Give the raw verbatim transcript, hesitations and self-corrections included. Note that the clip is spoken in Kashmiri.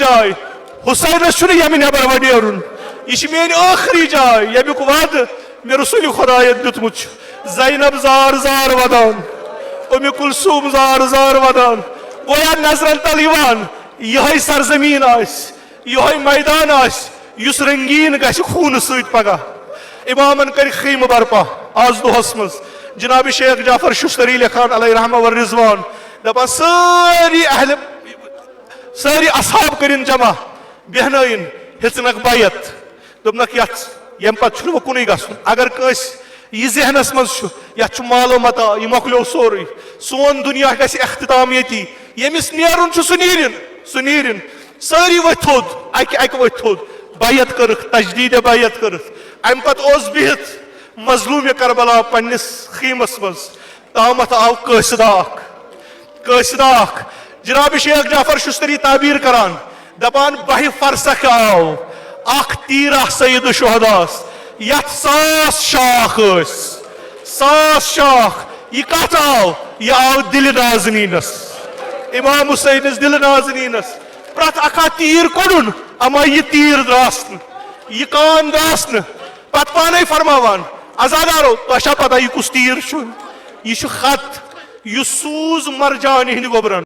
جاے، حسینس چھُنہٕ ییٚمہِ نٮ۪بر وۄنۍ نیرُن۔ یہِ چھِ میٲنۍ ٲخری جاے، ییٚمیُک وعدٕ مےٚ رسول خدایَن دیُتمُت چھُ۔ زینب زار زار ودان، ام کلثوم زار زار ودان۔ گویا نظرن تل یِوان، یِہوٚے سرزمین آسہِ، یِہوٚے میدان آسہِ، یُس رنگین گژھِ خوٗنہٕ سۭتۍ پگاہ۔ امامن کرِ خیمہٕ برپا آز دۄہس منٛز۔ جناب شیخ جعفر ششتری لیکھان علیہ رحمہ و رضوان، دپان سٲری اہل، سٲری اصحاب کٔرِن جمع، بیہنٲیِن، ہیژنکھ بیعت۔ دوٚپنکھ، یتھ، ییٚمہِ پتہٕ چھُنہٕ وۄنۍ کُنُے گژھُن۔ اگر کٲنٛسہِ یہِ ذہنس منٛز چھُ، یتھ چھُ مال و متاع، یہِ مۄکلیو سورُے، سون دُنیا گژھِ اختتام ییٚتی، ییٚمِس نیرُن چھُ، سُہ نیرِن، سُہ نیرِن۔ سٲری ؤتھۍ تھوٚد، اکہِ اکہِ ؤتھۍ تھوٚد، بیعت کٔرٕکھ، تجدید بیعت کٔرٕکھ۔ امہِ پتہٕ اوس بِہِتھ مظلوم کربلا پننِس خیمس منٛز، تامتھ آو قٲصدہ اکھ۔ قٲصدہ اکھ۔ جناب شیخ جعفر ششتری تعبیر کران، دپان، بہہِ فرسخ آو اکھ تیرہ سید شہداس، یتھ ساس شاخ ٲسۍ، ساس شاخ۔ یہِ کتھ آو؟ یہِ آو دِلہِ نازنینس، امام حسینس دِلہِ نازنینس۔ پرٛتھ اکھا تیٖر کوٚڑُن، اما یہِ تیٖر دراس نہٕ، یہِ کان دراس نہٕ۔ پتہٕ پانے فرماوان، عزادارو، تۄہہِ چھا پتہ یہِ کُس تیٖر چھُ؟ یہِ چھُ خط، یُس سوٗز مرجان ہِنٛدِ گوٚبرن۔